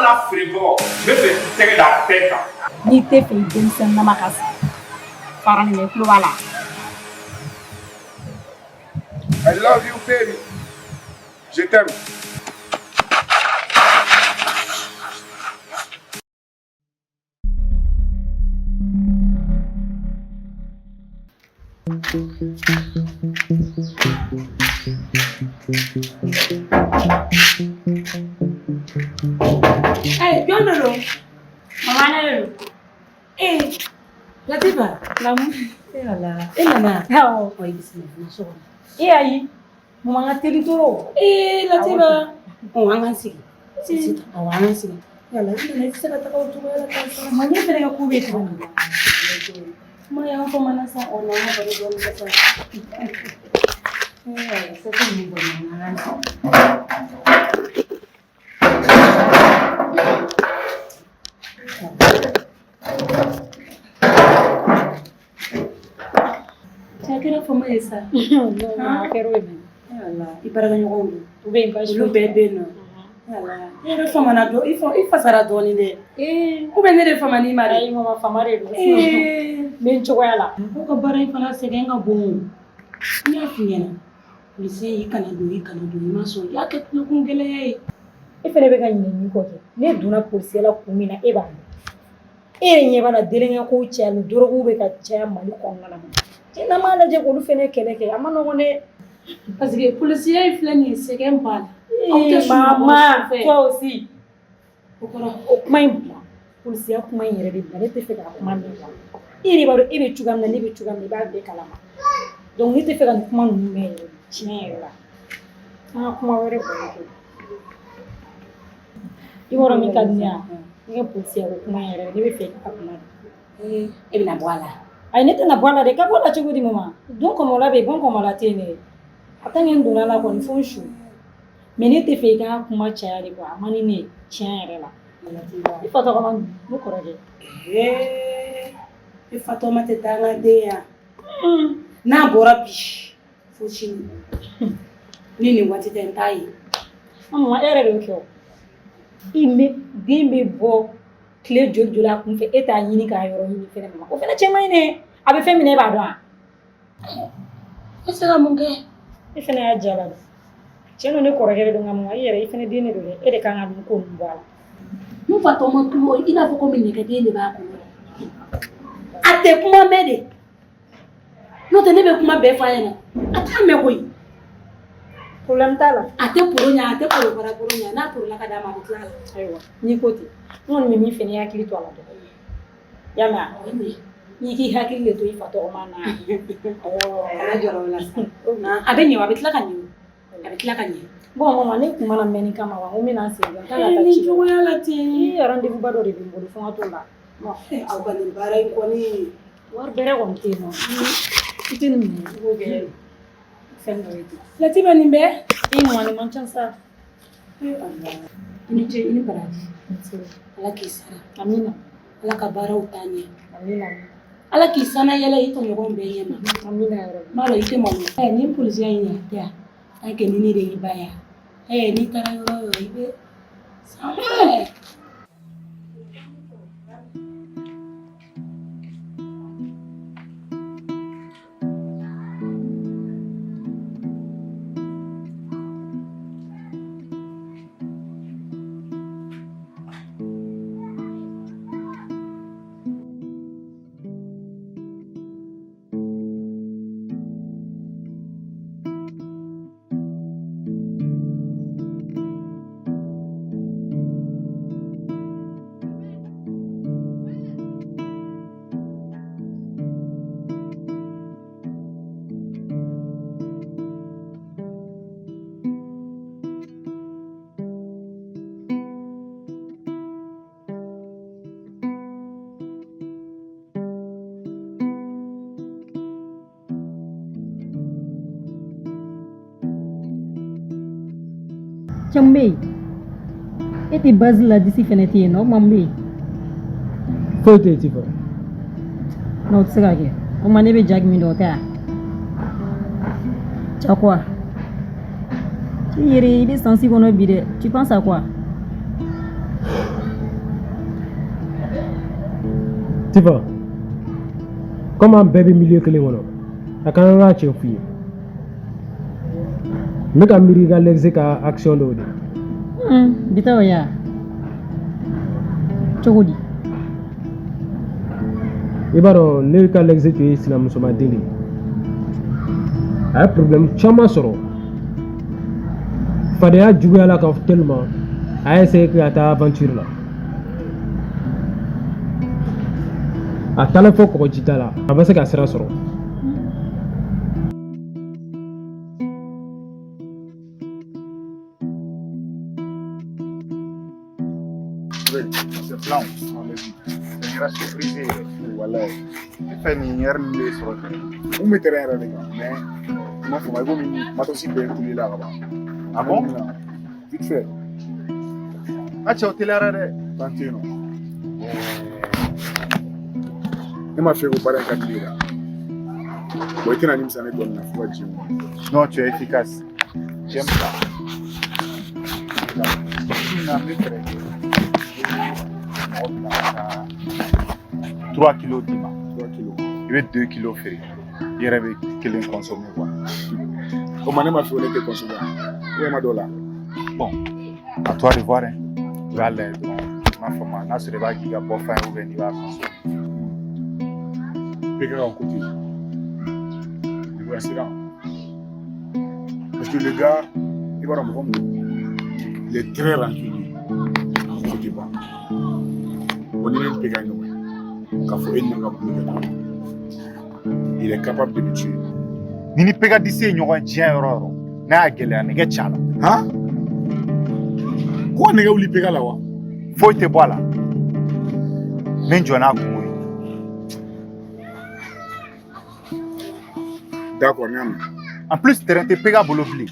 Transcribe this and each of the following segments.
n'a feerebagaw, n bɛ fɛ k'i tɛgɛ da a bɛɛ kan. N'i tɛ fɛ i denmisɛnninama ka sa, fara nin na, i tulo b'a la. I love you, baby. Je t'aime. Hey, jɔn de don? Mama, ne de don. Ee, Latifa. Naamu. E Ala, e nana? Awɔ. Ɔ, i bisimila na so kɔnɔ. E ayi. Mama, n ka teli trop. Ee, Latifa. Ɔ, an k'an sigi. Sisan, awɔ, an k'an sigi. Yala, i nana, i tɛ se ka taga o cogoya la tan sa. Mama, ne fɛnɛ ka ko bɛ cogo min. Kuma y'an fɔ mana sa, ɔ, n'an ka baro dɔɔnin kɛ sa. Ee, sɛgɛ ninnu bɔ ɲɔgɔn na, an k'an sigi. A kɛra fama ye sa. A kɛra o ye. Ala, i baarakɛɲɔgɔnw don. U bɛ yen, baasi Olu bɛɛ bɛ yen nɔ. Ala, i yɛrɛ famana dɔ, i fasara dɔɔnin dɛ. Ee. Ou bien ne de faman'i ma dɛ? Ayi mama, fama de don. Ee. N bɛ n cogoya la. Aw ka baara in fana sɛgɛn ka bon. N y'a f'i ɲɛna. Polisiya, i kana don, i kana don, i ma sɔn. I y'a kɛ tulokun gɛlɛya ye. E fɛnɛ bɛ ka ɲinɛ min kɔ kɛ. Ne donna polisiya la kun min na, e b'a dɔn. E yɛrɛ ɲɛ b'a la, délinquant kow cayalen, dɔrɔguw bɛ ka caya Mali kɔnɔna na. Cɛ, n'an m'a lajɛ k'olu fɛnɛ kɛlɛ kɛ, a ma nɔgɔn dɛ. Parce que polisiya in filɛ nin ye, sɛgɛn b'a la. Aw tɛ Ee, sunɔgɔ mama, sufɛ. toi aussi. O kɔrɔ? O kuma in bila. Polisiya kuma in yɛrɛ de bila. Ne tɛ fɛ k'a kuma mɛn quoi. E yɛrɛ b'a dɔn e bɛ cogoya min na, ne bɛ cogoya min na, i b'a bɛɛ kalama. Donc ne tɛ fɛ ka nin kuma ninnu mɛn yɛrɛ, tiɲɛ yɛrɛ la. An ka kuma wɛrɛ baro kɛ. I b'a dɔn min ka di ne ye wa? Ne ka polisiya ko kuma in yɛrɛ, ne bɛ fɛ i ka kuma de. Ee, e bɛna bɔ a la. Ayi, ne tɛna bɔ a la dɛ. Ka bɔ a la cogo di, mama? Don kɔmɔla bɛ yen, bon kɔmɔla tɛ yen dɛ. A tant que n donna a la kɔni, fo n su. Mais ne tɛ fɛ i ka kuma caya de quoi. A man di ne ye tiɲɛ yɛrɛ la. I fa tɔgɔma, ne kɔrɔkɛ. Ee, i fa tɔgɔma tɛ dangaden ya. N'a bɔra bi fo sini, ni nin waati tɛ, n t'a ye. Mama, e yɛrɛ de y'o kɛ o. I bɛ den bɛ bɔ tile joli joli a kun fɛ, e t'a ɲini k'a yɔrɔ ɲini fɛnɛ, mama. O fɛnɛ cɛ man ɲi dɛ. A bɛ fɛn min na, e b'a dɔn wa? E se ka mun kɛ? E fɛnɛ y'a diya la dɛ. Tiɲɛ don, ne kɔrɔkɛ de don, nka mama, i yɛrɛ, i fɛnɛ den de don dɛ. E de kan ka nin ko ninnu bɔ a la. N fa tɔgɔma tulo, i n'a fɔ komi nɛgɛden de b'a kɔnɔ. A tɛ kuma mɛn de. N'o tɛ, ne bɛ kuma bɛɛ f'a ɲɛna. A t'a mɛn koyi. Problème t'a la. A tɛ poro ɲɛ, a tɛ poro fara poro ɲɛ. N'a porola ka d'a ma, a bɛ tila a la. Ayiwa, n'i ko ten, n kɔni bɛ min fɛ, n'i hakili to a la dɔrɔn. I y'a mɛn wa? O ye mun ye? N'i k'i hakili de to i fa tɔgɔma na. Kana jɔrɔ o la sa. A bɛ ɲɛ wa, a bɛ tila ka ɲɛ o. A bɛ tila ka ɲɛ. Bon mama, ne kun mana mɛn nin kama wa, n ko n bɛna n sigi n kan ka taa Ni ci la. cogoya la ten. Ii, rendez-vous ba dɔ de bɛ n bolo, fo n ka t'o la. Bon, Aw ka nin baara in kɔni. Wari bɛrɛ kɔni tɛ yen nɔ. I tɛ nin minɛ, i b'o kɛ fɛn dɔ ye ten. Latifa, nin bɛɛ? I mama, nin man ca sa. I ni ce, i ni baraji. Ala k'i sara. Amina. Ala ka baaraw taa ɲɛ. Amina. Ala k'i sana yɛlɛ i tɔɲɔgɔnw bɛɛ ɲɛ ma. Amina yarabi. N b'a dɔn i tɛ malo. Ɛ, nin polisiya in ɲɛ tɛ yan. Tant que ni ne de y'i ba ye. Ɛ, n'i taara yɔrɔ o yɔrɔ, i bɛ sanfɛ. Cɛ, mun bɛ yen? E tɛ base la, disi fɛnɛ tɛ yen nɔ. O tuma, mun bɛ yen? Foyi tɛ yen, Tifa. Non, o tɛ se ka kɛ. O tuma, ne bɛ ja min dɔn, o tɛ yan. Tu quoi? I yɛrɛ, i bɛ sansi kɔnɔ bi dɛ. Tu penses à quoi? Tifa, comme an bɛɛ bɛ milieu kelen kɔnɔ, a kan ka tiɲɛ f'i ye. N bɛ ka miiri i ka l'ex ka action dɔw de. Bitaw ya cogo di? I b'a dɔn ne ka l'ex tun ye sinamusomaden de ye. A ye problème caman sɔrɔ. Fadenya juguyala ka tellement a y'a essayé ka taa aventure la. A taalen fo kɔgɔjida la, a ma se ka sira sɔrɔ. C'est plan, on l'a vu. C'est une surprise. Voilà. Ne fɛ nin yɛrɛ min bɛ sɔrɔ ten. Mun bɛ terrain yɛrɛ de kan, mais i m'a faamu, i komi matos bɛɛ tulila ka ban. Ah bon? Vite fait. A cɛw teliyara dɛ. Tan tɛ yen nɔ. Ne m'a f'i ye ko baara in ka di ne ye dɛ. Bon, i tɛna nimisa ne dɔɔnin na fo ka diɲɛ wuli. Non, tu es efficace. J'aime ça. Na n bɛ fɛɛrɛ kɛ. Mɔgɔ bila ka taa 3 kilos d'i ma. 3 kilos. I bɛ 2 kilos feere. I yɛrɛ bɛ kelen consommer quoi. O ma ne ma f'i ye ne tɛ consommer wa? Ou ma dɔw la. Bon, à toi de voir hein. I b'a lajɛ dɔrɔn. I m'a faamu n'a sɔrɔ i b'a k'i ka bɔ fan ye ou bien n'i b'a consommer. Bɛɛ ka côté. Il va siran. Parce que le gars, i b'a dɔn mɔgɔ min don, il est très rancunier. A ko tɛ ban. Bon, ni ne ni PK ɲɔgɔn ye, k'a fɔ e ni ne ka bolo kɛ ɲɔgɔn ye, il est capable de me tuer. Ni ni PK disi ye ɲɔgɔn ye diɲɛ yɔrɔ o yɔrɔ, n'a y'a gɛlɛya nɛgɛ ci a la. Han? Ko ka nɛgɛ wuli PK la wa? Foyi tɛ bɔ a la. N bɛ n jɔ n'a kungo ye. D'accord, n y'a mɛn. En plus, terrain tɛ PK bolo bilen.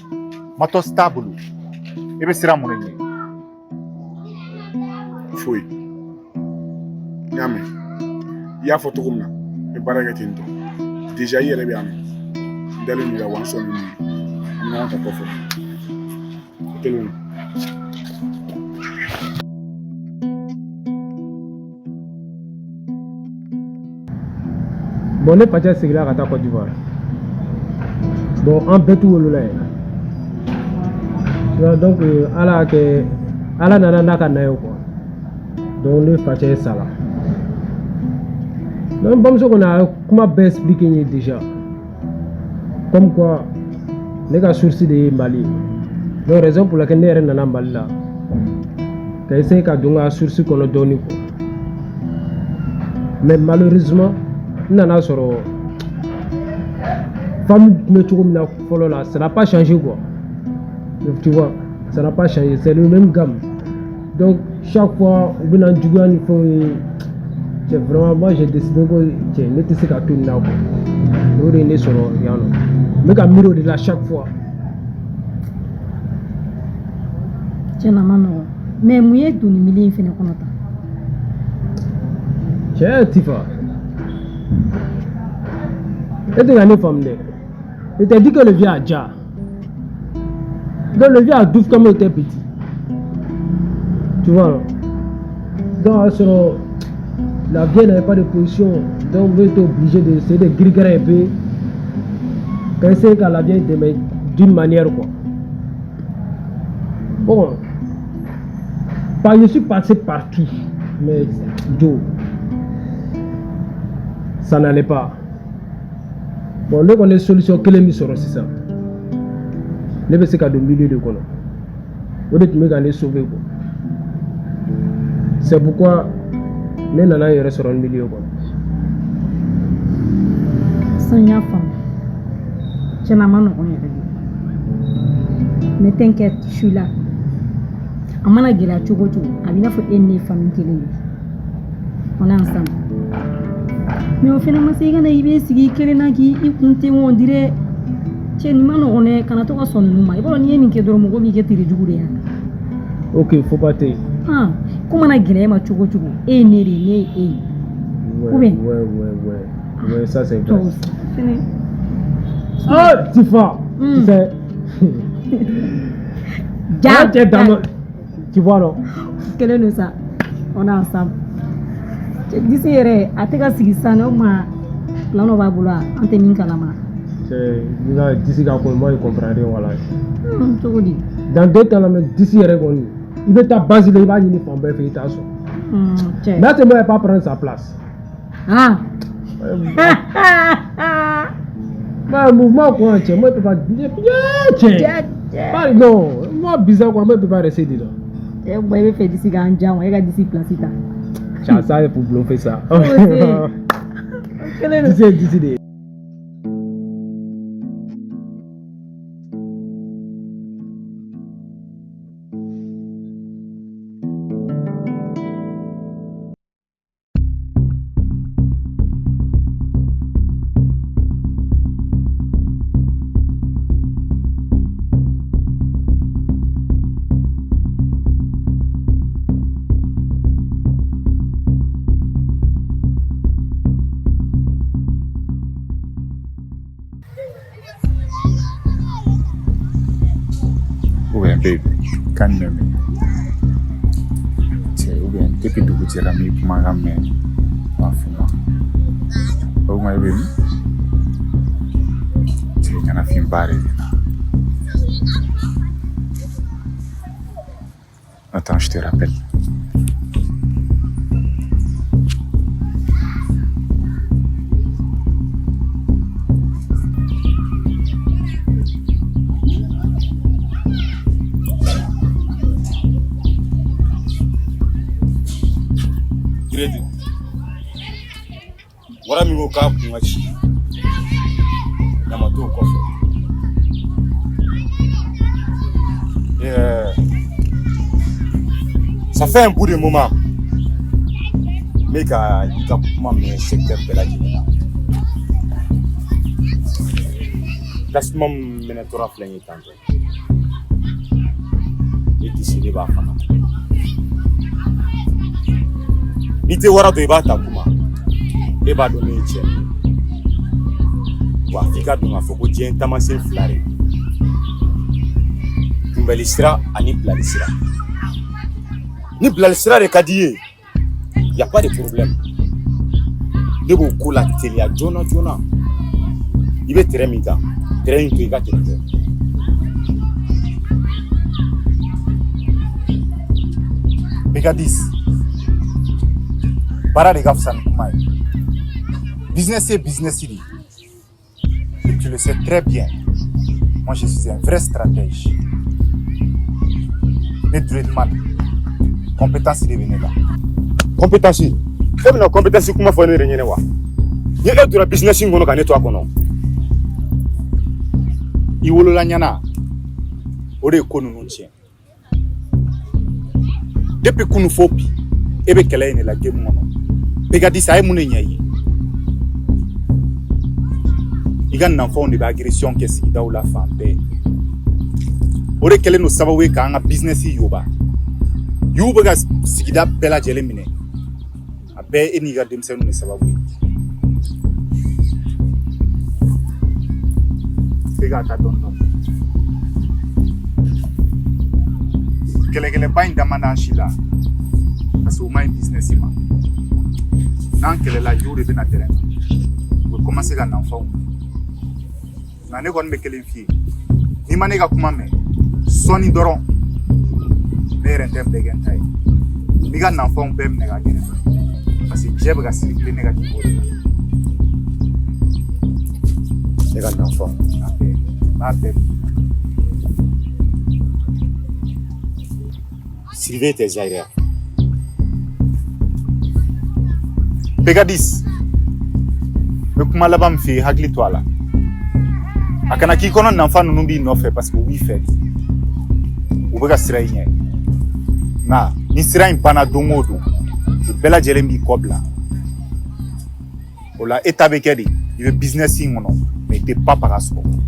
Matos t'a bolo. E bɛ siran mun de ɲɛ? Foyi. N y'a mɛn. I y'a fɔ cogo min na, n bɛ baara kɛ ten tɔ. Déjà i yɛrɛ bɛ yan nɔ. N dalen don i la wa n sɔnnen don i ye. An bɛ ɲɔgɔn ta kɔfɛ. O kelen don. Bon, ne facɛ seginna ka taa Côte d'Ivoire. Bon, an bɛɛ t'u wolola yen. Tu vois, donc Ala y'a kɛ, Ala nana n'a ka na ye quoi. Donc ne facɛ sala. Donc n bamuso kɔni a ye kuma bɛɛ expliqué n ye déjà. Comme quoi ne ka source de ye Mali ye. Donc raison pour laquelle ne yɛrɛ nana Mali la, ka essayer ka don n ka source kɔnɔ dɔɔni quoi. Mais malheureusement, n nana sɔrɔ famille tun bɛ cogo min na fɔlɔ la, ça n'a pas changé quoi. Tu vois, ça n'a pas changé, c'est le même gamme. Donc chaque fois u bɛna n juguya ni fɛnw ye. Cɛ, vraiment, moi j'ai décidé ko cɛ ne tɛ se ka to nin na quoi. O de ye ne sɔrɔ yan nɔ. N bɛ ka miiri o de la chaque fois. Tiɲɛna a ma nɔgɔn, mais mun ye don nin milieu in fɛnɛ kɔnɔ tan? Cɛ Tifa, e tɛ ka ne faamu dɛ. Il t'a dit que le vieux a déjà. Donc le vieux a douze comme il était petit. Tu vois, non? Donc à ce moment, la vieille n'avait pas de position. Donc on était obligé d'essayer de grigrer un peu. Quand essayer qu'à la vieille demain d'une manière quoi. Bon, bah, je suis passé partout. Mais Joe, ça n'allait pas. Bon, ne kɔni ye solution kelen min sɔrɔ sisan, ne bɛ se ka don milieu de kɔnɔ. O de tun bɛ ka ne sauver quoi. C'est pourquoi ne nana n yɛrɛ sɔrɔ milieu kɔnɔ. Sisan n y'a faamu. Tiɲɛna a ma nɔgɔn yɛrɛ de. Mais t'inquiète, je suis là. A mana gɛlɛya cogo o cogo, a b'i n'a fɔ e ni ne ye famille kelen de ye. On est ensemble. Mais o fɛnɛ ma se i ka na i bɛ sigi i kelen na k'i kun ten, on dirait. Cɛ, nin ma nɔgɔn dɛ, kana to ka sɔn ninnu ma. I b'a dɔn n'i ye nin kɛ dɔrɔn, mɔgɔw b'i kɛ tere jugu de ye. Ok, faut pas te. Han, ko mana gɛlɛya e ma cogo o cogo, e ye ne de ye, ne ye e ye. Ouais, Ou bien? ouais. Ouais, ça c'est vrai. Toi aussi. Fɛnɛ. Ah, Tifa, tu sais. Ja, Ah, cɛ dama. Tu vois non? Kelen don sa. On est ensemble. Disi yɛrɛ a tɛ ka sigi sisan o tuma plan dɔ b'a bolo an tɛ min kalama. Cɛ, i ka Disi ka ko, moi je comprends rien, voilà. Cogo di? Dans deux temps la, mais Disi yɛrɛ kɔni, i bɛ taa base la, i b'a ɲini fan bɛɛ fɛ, i t'a sɔrɔ. Cɛ. Mais c'est moi, elle pas prendre sa place. Ah. Bah, mouvement quoi, cɛ, moi je peux pas. Cɛ. Pas, non, moi bizarre quoi, moi je peux pas rester dedans. E bɔ, i bɛ fɛ Disi k'an jan wa, e ka Disi place ta. Cɛ, ça c'est pour bluffer ça. Kelen don. Disi ye Disi de ye. Ou bien babe, kan jumɛn bɛ yen? Cɛ, ou bien depuis dugu jɛra n m'i kumakan mɛn, m'a fɔ ma. O kuma e bɛ min? Cɛ, ɲɛnafinba de bɛ n na. Attends, je te rappelle. Diredi wara min ko k'a kun ka ci ɲama t'o kɔfɛ. Ça fait un bout de moment n bɛ ka i ka kuma mɛn secteur bɛɛ lajɛlen na. Tasuma min mɛnɛ tora filɛ nin ye tantɔ, ne disi ne b'a faga. N'i tɛ wara dɔn, i b'a ta kuma. E b'a dɔn ne ye cɛ min ye, wa f'i ka dɔn k'a fɔ ko diɲɛ taamasiyɛn fila de ye: kunbɛli sira ani bilali sira. Ni bilali sira de ka di i ye, y a pas de problème, ne b'o ko la teliya joona joona. I bɛ terrain min kan, terrain in to i ka tɛmɛ kɛ. Pegadis, baara de ka fisa ni kuma ye. Business ye business de ye. Et tu le sais très bien. Moi, je suis un vrai stratège. Ne Dreadman, compétence de bɛ ne la. Compétence, e bɛna compétence kuma fɔ ne yɛrɛ ɲɛnɛ wa? Ni e donna business in kɔnɔ ka ne to a kɔnɔ. I wolola ɲɛna, o de ye ko ninnu tiɲɛ. Depuis kunun fo bi, e bɛ kɛlɛ in de la game kɔnɔ. Pegadis, a ye mun de ɲɛ i ye? I ka nafanw de bɛ agression kɛ sigidaw la fan bɛɛ. O de kɛlen don sababu ye k'an ka business yoba. Y'u bɛ ka sigida bɛɛ lajɛlen minɛ. A bɛɛ e n'i ka denmisɛnninw de sababu ye. E k'a ta dɔɔni dɔɔni. Kɛlɛkɛlɛba in da man d'an si la, parce que o man ɲi business ma. N'an kɛlɛla, y'u de bɛna terrain kan, u bɛ commencer ka nanfanw minɛ. Nka ne kɔni bɛ kelen f'i ye, n'i ma ne ka kuma mɛn sɔɔni dɔrɔn, ne yɛrɛ tɛ bɛɛ kɛ n ta ye. N b'i ka nanfanw bɛɛ minɛ ka gɛrɛ, parce que jɛ bɛ ka circuler ne ka niveau de la. Ne ka nanfanw? A bɛɛ, n b'a bɛɛ minɛ. Surveille tes arrières. Pegadis, n bɛ kuma laban min f'i ye, hakili to a la. A kana k'i kɔnɔ nafa ninnu b'i nɔfɛ parce que u b'i fɛ de. U bɛ ka siran i ɲɛ. Nka ni sira in banna don o don, u bɛɛ lajɛlen b'i kɔ bila. O la e ta bɛ kɛ de, i bɛ business in kɔnɔ, mais i tɛ ba baga sɔrɔ.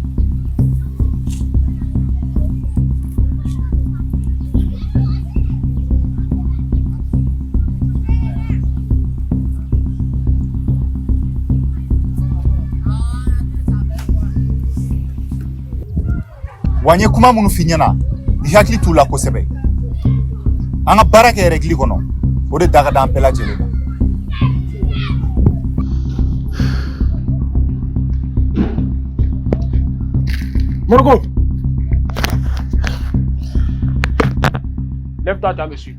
Wa n ye kuma minnu f'i ɲɛna, i hakili t'u la kosɛbɛ. An ka baara kɛ règle kɔnɔ, o de da ka d'an bɛɛ lajɛlen na. Morgo. Lève-toi, tu vas me suivre.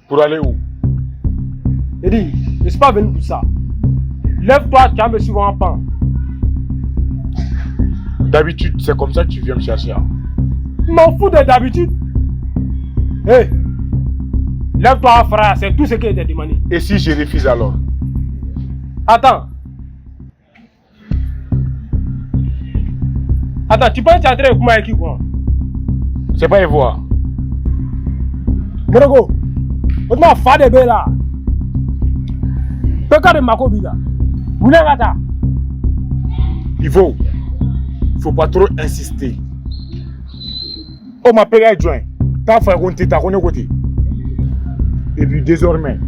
Pour aller où? Il dit, je ne suis pas venu pour ça. Lève-toi, tu vas me suivre en pan. D'habitude, c'est comme ça que tu viens me chercher. Hein. M'en fous de d'habitude. Hé, hey, lève-toi, frère, c'est tout ce qui était demandé. Et si je refuse alors? Attends. Attends, tu penses que tu es en train de avec qui quoi? C'est pas Evoa. Morogo, on m'a fait des belles là. Peka de Makobi là. Vous voulez rata? Il faut pas trop insister. Oh, ma père est joint. T'as fait un t'as un côté. Et puis désormais,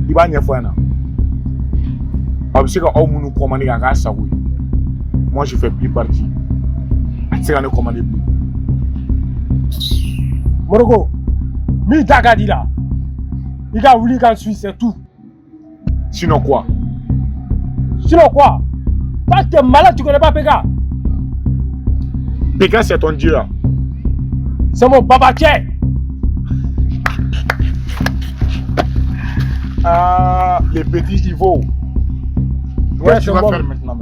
il va y avoir un. Parce que nous commandons à ça. Moi, je fais plus partie. C'est un commandé plus. Morogo, mi tagadi là. Il a voulu qu'en Suisse, c'est tout. Sinon quoi? Sinon quoi? Toi, tu es malade, tu connais pas PK. PK, c'est ton dieu là. C'est mon babaché. Ah, les petits Ivo. Ouais, tu vas faire maintenant.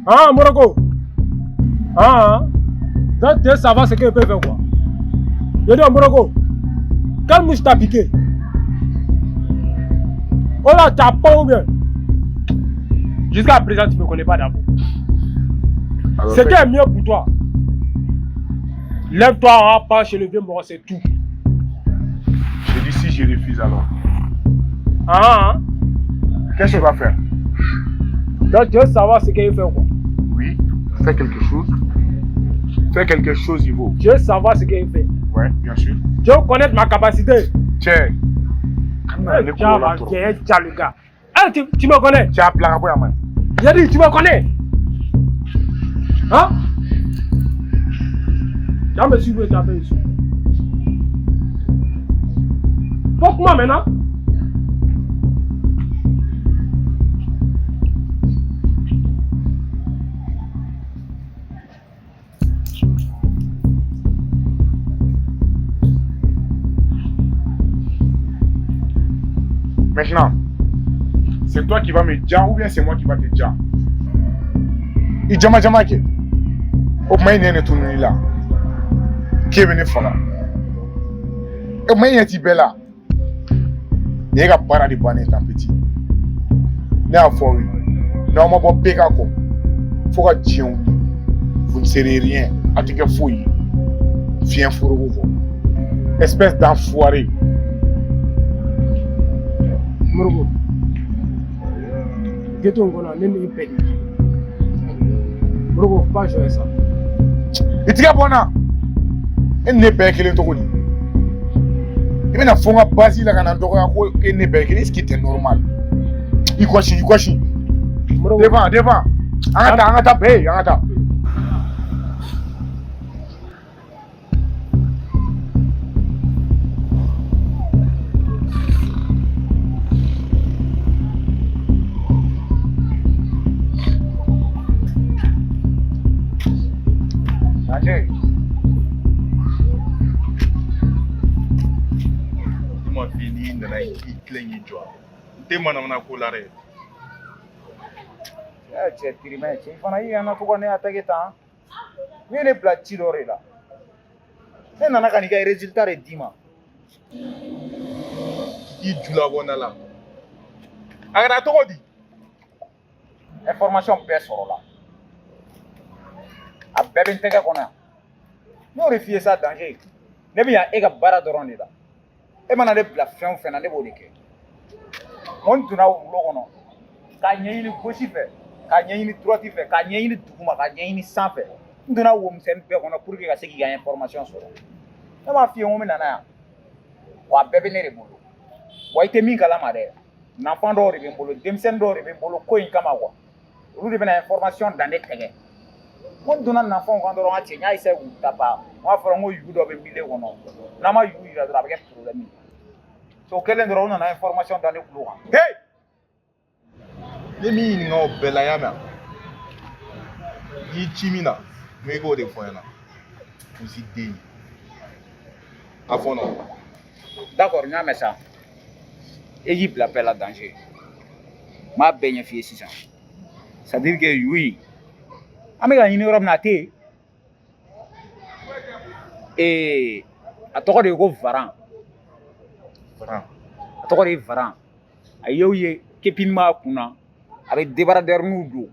Ah, Morogo. Ah, donc tu veux savoir ce qu'il peut faire quoi. Je dis Morogo, quelle mouche t'a piqué? Oh là, t'as pas ou bien? Jusqu'à présent, tu ne me connais pas d'abord. Ce qui est mieux pour toi, lève-toi en pas chez le vieux mort, c'est tout. Je dis si je refuse alors. Ah, qu'est-ce que tu vas faire? Donc tu veux savoir ce qu'il fait quoi? Oui, fais quelque chose. Fais quelque chose, Ivo. Tu veux savoir ce qu'il fait? Ouais, bien sûr. Tu veux connaître ma capacité? Tiens. Tiens, le gars. Ah, tu me connais? Tu as plaqué à moi. J'ai dit, tu me connais? Hein? Tu vas me suivre, tu vas me suivre. Pourquoi maintenant? Maintenant, c'est toi qui vas me dire ou bien c'est moi qui va te dire. Il jama jama ke. O kuma ne tunu la. Qui est venu faire? O kuma ne ti bela. Ne ka baara de bannen tan petit. Ne y'a fɔ aw ye. N'aw ma bɔ PK kɔ, fo ka diɲɛ wuli. Vous ne serez rien. A tɛ kɛ foyi ye. Fiɲɛ foroko kɔ. Espèce d'enfoiré. Morogo, ghetto kɔnɔ ne ni bɛɛ de. Morogo, faut pas jouer ça. I tigɛ bɔ n na. E ni ne bɛɛ ye kelen cogo di? I bɛna fɔ n ka base la ka na n dɔgɔya ko e ni ne bɛɛ ye kelen. Est-ce que t'es normal? I kɔsi, i kɔsi. Devant, devant. An ka taa, an ka taa bɛɛ ye, an ka taa. Te manamana ko la dɛ. Cɛ tirimɛ cɛ i fana i kana to ka ne attaquer tan. Ne ye ne bila ci dɔ de la. Ne nana ka n'i ka résultat de d'i ma. I julabɔ na la. A kɛra cogo di? Information bɛɛ sɔrɔla. A bɛɛ bɛ n tɛgɛ kɔnɔ yan. Ne y'o de f'i ye sa danger. Ne bɛ yan e ka baara dɔrɔn de la. E mana ne bila fɛn o fɛn na ne b'o de kɛ. N donna wulo kɔnɔ k'a ɲɛɲini gauche fɛ k'a ɲɛɲini droite fɛ k'a ɲɛɲini duguma k'a ɲɛɲini sanfɛ n donna wo misɛnnin bɛɛ kɔnɔ pour que ka se k'i ka information sɔrɔ. Ne m'a f'i ye n ko n bɛ na n'a yan wa a bɛɛ bɛ ne de bolo wa i tɛ min kalama dɛ nafan dɔw de bɛ n bolo denmisɛnnin dɔw de bɛ n bolo ko in kama quoi olu de bɛna information dan ne tɛgɛ. N ko n donna nafanw kan dɔrɔn n ka cɛ n y'a essayer k'u tapa n b'a fɔra n ko yugu dɔ bɛ milieu kɔnɔ n'an ma yugu yira dɔrɔn a bɛ kɛ problème ye. So kelen dɔrɔn u nana information da ne tulo kan. Hey! Ne m'i ɲininka o bɛɛ la, y'a mɛn? N y'i ci min na, n ko i k'o de fɔ n ɲɛna. Pusi den. A fɔ nɔ. D'accord, n y'a mɛn sa. E k'i bila bɛɛ la danger. N b'a bɛɛ ɲɛf'i ye sisan. C'est à dire que yu an bɛ ka ɲini yɔrɔ min na a tɛ yen. Ee, a tɔgɔ de ye ko Varan. Varan. A tɔgɔ de ye Varan. A ye o ye kepini b'a kun na. A bɛ débardeur-niw don.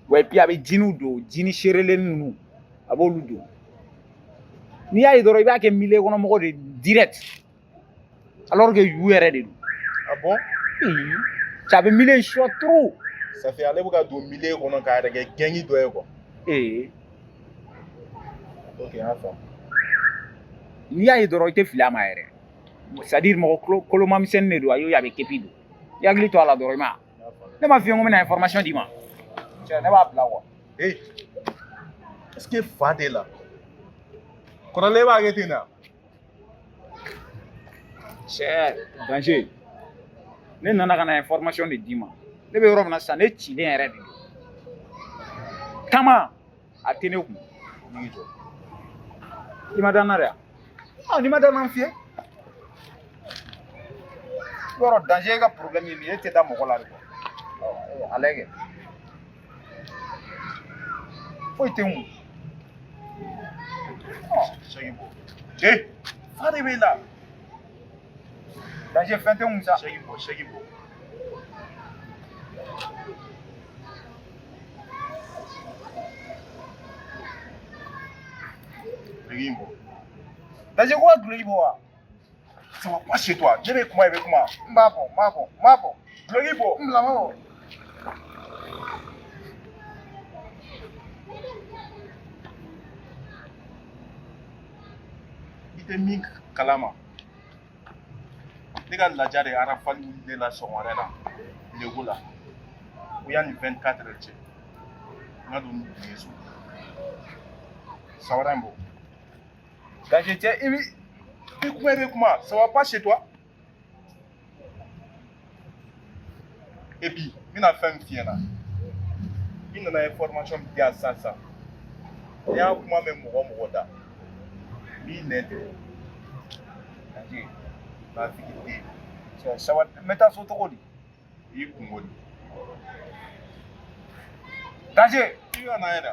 Wa et puis a bɛ jeanw don, jean serelen ninnu a b'olu don. N'i y'a ye dɔrɔn i b'a kɛ milieu kɔnɔ mɔgɔ de direct. Alors que yu yɛrɛ de don. Ah bon? Cɛ a bɛ milieu in choix trop. Ça fait ale bɛ ka don milieu kɔnɔ k'a yɛrɛ kɛ gang dɔ ye quoi. Ee. Ok, n y'a faamu. N'i y'a ye dɔrɔn i tɛ fili a ma yɛrɛ. C'est à dire mɔgɔ koloma misɛnnin de don, a y'o ye a bɛ képi don. I hakili to a la dɔrɔn i ma. Ne m'a f'i ye n ko n bɛna information d'i ma. Cɛ ne b'a bila quoi. Hey, est-ce que fa t'e la? Kɔrɔlen b'a kɛ ten de wa? Cɛ danger. Ne nana ka na information de d'i ma. Ne bɛ yɔrɔ min na sisan ne cilen yɛrɛ de don. Tama a tɛ ne kun. N'i jɔ. I ma da n na dɛ. Ah, n'i ma da n na n fiyɛ. Yɔrɔ danger ka problème ye min ye, e tɛ da mɔgɔ la de quoi. A lajɛ. Foyi tɛ n kun. Sɛgi bɔ. Eh, fa de b'e la. Danger fɛn tɛ n kun sa. Sɛgi bɔ, sɛgi bɔ. Duloki in bɔ. Danger ko ka duloki bɔ wa? Ça va pas chez toi. Ne bɛ kuma, i bɛ kuma. N b'a bɔ, n b'a bɔ, n b'a bɔ. Duloki bɔ. N bila n b'a bɔ. I tɛ min kalama. Ne ka laja de ye rafale wuli ne la sɔgɔmada la lego la. O yanni 24 heures cɛ. N ka don ni dun ye so. Sabara in bɔ. Danger cɛ i bi. I kuma, i bɛ kuma. Ça va pas chez toi. Et puis, n bɛna fɛn min f'i ɲɛna. I nana information min di yan sisan sisan. N'i y'a kuma mɛn mɔgɔ o mɔgɔ da, n b'i nɛn tigɛ. Danger. Nafigi den. Cɛ sabali, n bɛ taa so cogo di? I y'i kungo de. Danger. I ka na yɛrɛ.